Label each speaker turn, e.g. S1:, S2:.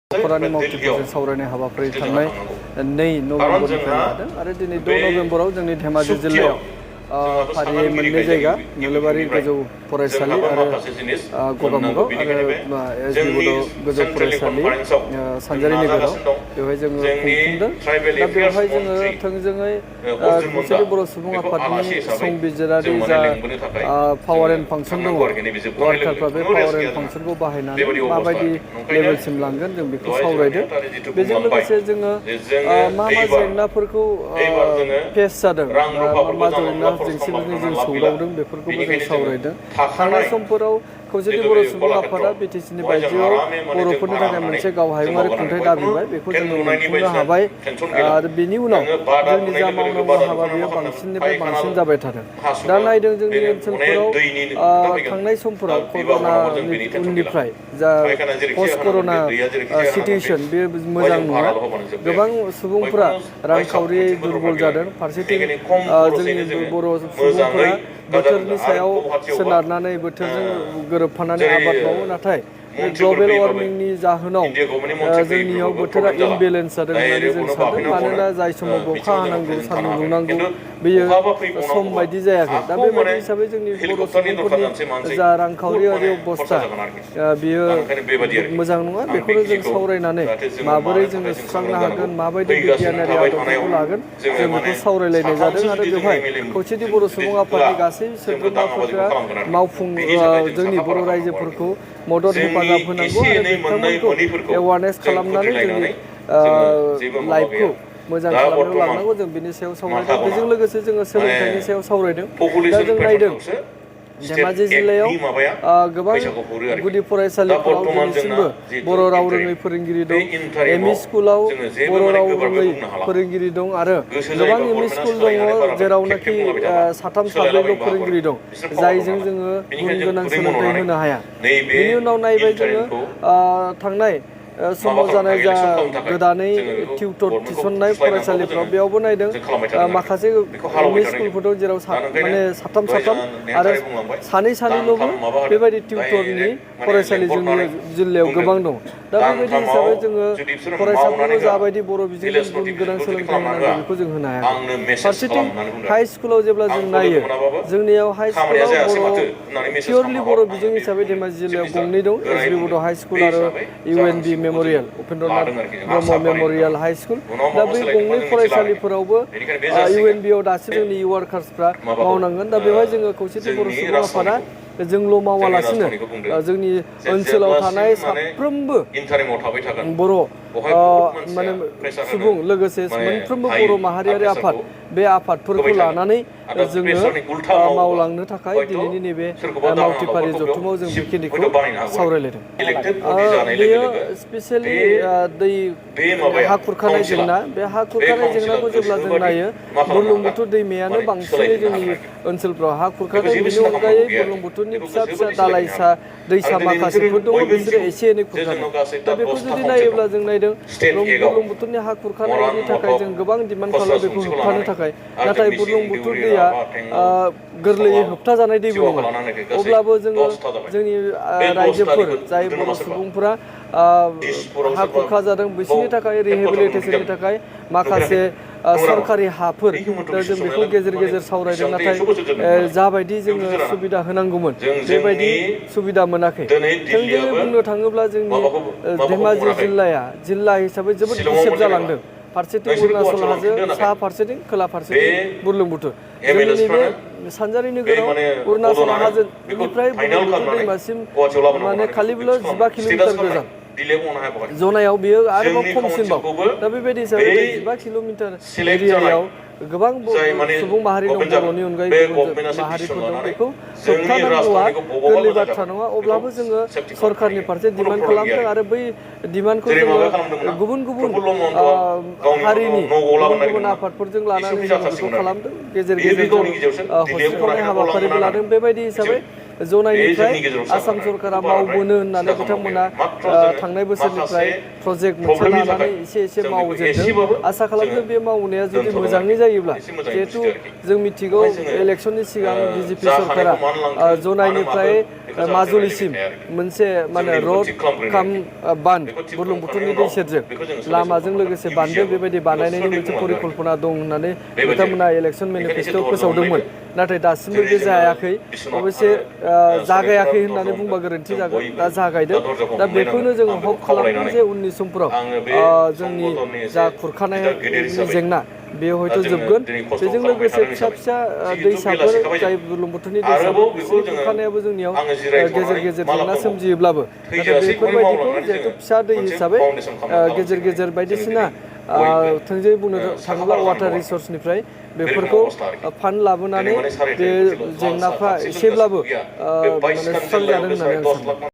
S1: नखरानि मावथिफोरजों सावरायनाय हाबाफारि थांनाय 2 नभेम्बरनिफ्राय लादों आरो दिनै 2 नभेम्बराव जोंनि धेमाजि जिल्लायाव फारियै मोननै जायगा नोलोबारि गोजौ फरायसालि आरो गगामुगाव आरो एसडि बड' गोजौ फरायसालि सानजारि नोगोराव बेवहाय जोङो खुंफुंदों। दा बेवहाय जोङो थोंजोङै खौसेथि बर' सुबुं आफादनि संबिजिरारि जा पावार एन्ड फांसन दङ वार्कारफ्रा बे पावार एन्ड फांसनखौ बाहायनानै माबायदि लेभेलसिम लांगोन जों बेखौ सावरायदों। बेजों लोगोसे जोङो मा जेंनाफोरखौ फेस जादों मा जेंना जेंसिफोरजों जों सौदावदों बेफोरखौबो जों सावरायदों। थांनाय समफोराव खौसेथि बर' सुबुं आफादा बिटिसिनि बायजोआव बर'फोरनि थाखाय मोनसे गाव हायुङारि खुंथाइ दाबिबाय, बेखौ जोङो मोनफुंनो हाबाय आरो बेनि उनाव जोंनि जा मावनांगौ हाबा बेयो बांसिननिफ्राय बांसिन जाबाय थादों। दा नायदों जोंनि ओनसोलफोराव थांनाय समफोराव कर'नानि उननिफ्राय जा पस्ट कर'ना सिटुएसन बे मोजां नङा। गोबां सुबुंफोरा रांखावरि दुरबल जादों। फारसेथिं जोंनि बर' सुबुंफोरा बोथोरनि सायाव सोनारनानै बोथोरजों गोरोबफानानै आबाद मावो, नाथाय ग्लबेल वार्मिंनि जाहोनाव जोंनियाव बोथोरा इमबेलेन्स जादों होननानै जों सानदों। मानोना जाय समाव अखा हानांगौ सान्दुं दुंनांगौ बेयो सम बायदि जायाखै। दा बेबायदि हिसाबै जोंनि बर' सुबुंफोरनि जा रांखावरियारि अबस्था बियो मोजां नङा। बेखौनो जों सावरायनानै माबोरै जोङो सुस्रांनो हागोन, माबायदि बिगियानारि आदबफोरखौ लागोन जों बेखौ सावरायलायनाय जादों। आरो बेवहाय खौसेथि बर' सुबुं आफादनि गासै सोद्रोमाफोरा जोंनि बर' रायजोफोरखौ मदद हेफाजाब होनांगौ आरो बिथांमोनखौ एवारनेस खालामनानै जोंनि लाइफखौ मोजां खालामनायाव लांनांगौ, जों बिनि सायाव सावरायदों। बेजों लोगोसे जोङो सोलोंथाइनि सायाव सावरायदों। दा जों नायदों धेमाजि जिल्लायाव गोबां गुदि फरायसालिफोराव दिनैसिमबो बर' राव रोङै फोरोंगिरि दं। एमइ स्कुलाव बर' राव रोङै फोरोंगिरि दं आरो गोबां एमइ स्कुल दङ जेरावनाखि 3 4 फोरोंगिरि दं, जायजों जोङो गुन गोनां सोलोंथाइ होनो हाया। बिनि उनाव नायबाय जोङो थांनाय समाव जानाय जा गोदानै टिउटर थिसननाय फरायसालिफ्राव, बेयावबो नायदों माखासे एमइ स्कुलफोर दं जेराव माने 3 आरो सानैल'बो बेबायदि टिउटरनि फरायसालि जोंनि जिल्लायाव गोबां दं। दा बेबायदि हिसाबै जोङो फरायसाफोरखौ जाबायदि बर' बिजोंजों गुन गोनां सोलोंथाइ होनांगौ बेखौ जों होनो हायाखै। फारसेथिं हाइ स्कुलाव जेब्ला जों नायो, जोंनियाव हाइ स्कुलाव पियरलि बर' बिजों हिसाबै धेमाजि जिल्लायाव 2 दं, एसडि बड' हाइ स्कुल आरो UNB memorial Upendranath Brahma memorial high school. दा बै 2 फरायसालिफोरावबो इउएनबिआव दासिम जोंनि वार्कार्सफ्रा मावनांगोन। दा बेवहाय जोङो खौसेथि बर' सुबुं आफादा जोंल' मावालासिनो जोंनि ओनसोलाव थानाय साफ्रोमबो बर' माने सुबुं लोगोसे मोनफ्रोमबो बर' माहारियारि आफाद, बे आफादफोरखौ लानानै जोङो मावलांनो थाखाय दिनैनि नैबे मावथिफारि जथुमाव जों बेखिनिखौ सावरायलायदों। बेयो स्पेसियेलि हा खुरखानाय जेंना। बे हा खुरखानाय जेंनाखौ जेब्ला जों नायो, बुरलुंबुथुर दैमायानो बांसिनै जोंनि ओनसोलफ्राव हा खुरखादों। बेनि अनगायै बुरलुंबुथुरनि फिसा फिसा दालाइसा दैसा माखासेफोर दङ, बिसोरो एसे एनै खुरखादों। दा बेखौ जुदि नायोब्ला जों नायदों बुरलुंबुथुरनि हा खुरखानायनि थाखाय जों गोबां डिमान्ड खालामो बेखौ होबथानो थाखाय, नाथाय बुरलुंबुथुर दैया गोरलैयै होबथाजानाय दैबो नङा। अब्लाबो जोङो जोंनि रायजोफोर जाय बर' सुबुंफोरा हा खुरखा जादों बिसोरनि थाखाय रिहेबिलिटेसननि थाखाय माखासे सरकारि हाफोर, दा जों बेखौ गेजेर गेजेर सावरायदों, नाथाय जाबायदि जोङो सुबिदा होनांगौमोन बेबायदि सुबिदा मोनाखै। थोंजोङै बुंनो थाङोब्ला जोंनि धेमाजि जिल्लाया जिल्ला हिसाबै जोबोद गुसेब जालांदों। फारसेथिं अरुणाचल हाजो, साहा फारसेथिं, खोला फारसेथिं बुरलुंबुथुर। जोंनि नैबे सानजारि नोगोराव अरुणाचल हाजोनिफ्राय बुरलुंबुथुर दैमासिम माने खालिबोल' 15 किल'मिटार गोजान जनायाव बियो आरोबाव खमसिनबाव। दा बेबायदि हिसाबै 15 किल'मिटार एरियायाव गोबां सुबुं माहारि दं, बर'नि अनगायै गुबुन माहारिफोर दं। बेखौ होबथानांगौआ गोरलै बाथ्रा नङा। अब्लाबो जोङो सरकारनि फारसे डिमान्ड खालामदों आरो बै डिमान्डखौ जोङो गुबुन गुबुन हारिनि गुबुन गुबुन आफादफोरजों लानानै जोङो बेखौ खालामदों। गेजेर गेजेर जों हस्पिटालनि हाबाफारिबो लादों। बेबायदि हिसाबै जनायनिफ्राय आसाम सरकारा मावबोनो होननानै बिथांमोना थांनाय बोसोरनिफ्राय प्रजेक्ट मोनसे लानानै एसे एसे मावजेनदों। आसा खालामदों बे मावनाया जुदि मोजाङै जायोब्ला, जिहेथु जों मिथिगौ इलेक्सननि सिगां बिजेपि सरकारा जनायनिफ्राय माजुलिसिम मोनसे माने रड काम बान्ध बुरलुंबुथुरनि दै सेरजों लामाजों लोगोसे बान्दो बेबायदि बानायनायनि मोनसे परिकल्पना दं होननानै बिथांमोना इलेक्सन मेनिफेस्ट'आव फोसावदोंमोन नाथाय दासिमबो बे जायाखै अबयसे जागायाखै होननानै बुंबा गोरोन्थि जागोन दा जागायदों दा बेखौनो जोङो हप खालामदों जे उननि समफोराव जोंनि जा खुरखानायनि जेंना बेयो हयथ' जोबगोन बेजों लोगोसे फिसा फिसा दैसाफोर जाय बुरलुंबुथुरनि दैसाफोर बिसोरनि खुरखानायाबो जोंनियाव गेजेर गेजेर जेंना सोमजियोब्लाबो नाथाय बेफोरबायदिखौ जिहेथु फिसा दै हिसाबै गेजेर गेजेर बायदिसिना थोंजोङै बुंनो थाङोब्ला वाटार रिसर्सनिफ्राय बेफोरखौ फान्ड लाबोनानै बे जेंनाफ्रा एसेब्लाबो माने सुस्रांजादों होननानै आं सानो